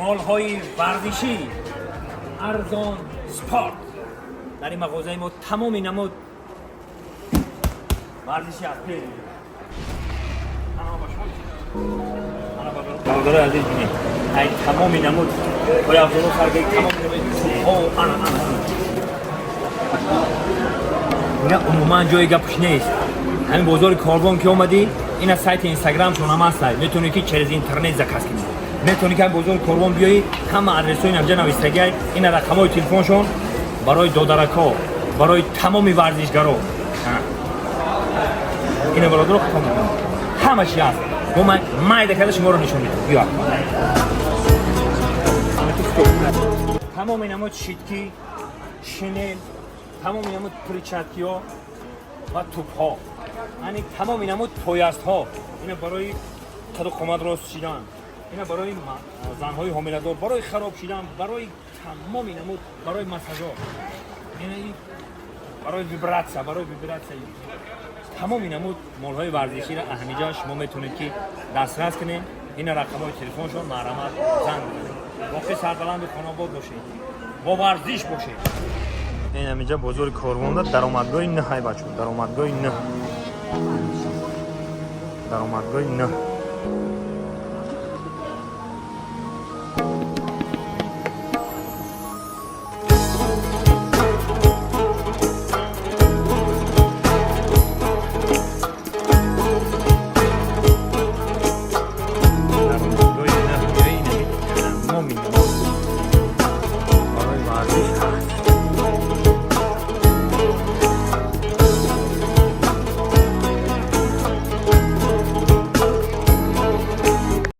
Молҳои варзишӣ, арзон, спорт. Дар ин мағозаи мо тамоми намуд варзиши аст. Бародарои азиз, бинед, ай тамоми намуд пойафзоло саргаи, тамоми намуд чӯбҳо. Ана, ана, ина умуман ҷои гапш нест. Ҳамин бозори Корвон ки омадӣ, ина сайти Инстаграмшон ҳам ҳаст, метавонӣ ки через интернет заказ кунӣ, метавонӣ ки ҳамин бозори Корвон биёӣ. Ҳама адресҳои инҷа навистагиай, ина рақамҳои телефоншон барои додаракҳо, барои тамоми варзишгаро. Ина, бародаро, ҳама чи ҳаст. Бо ман майда карда шуморо нишон медиҳам. Биё, тамоми намуд щитки, шинел, тамоми намуд перчаткиҳо ва тӯбҳо, яъне тамоми намуд поястҳо. Ина барои қаду қомат рост шидан, ина барои занҳои ҳомиладор, барои хароб шидан, барои тамоми намуд, барои массажо, ина барои вибратсия, барои вибратсия. Тамоми намуд молҳои варзиширо ҳамиҷа шумо метавонед ки дастрас кунед. Ина рақамҳои телефоншон, марҳамат, занг бизанед. Боқӣ сарбаланду хонобод бошед, бо варзиш бошед. Ин ҳамиҷа бозори Корвонда, даромадгоҳи н ҳай, бачо, даромадгоҳи н, даромадгоҳи н.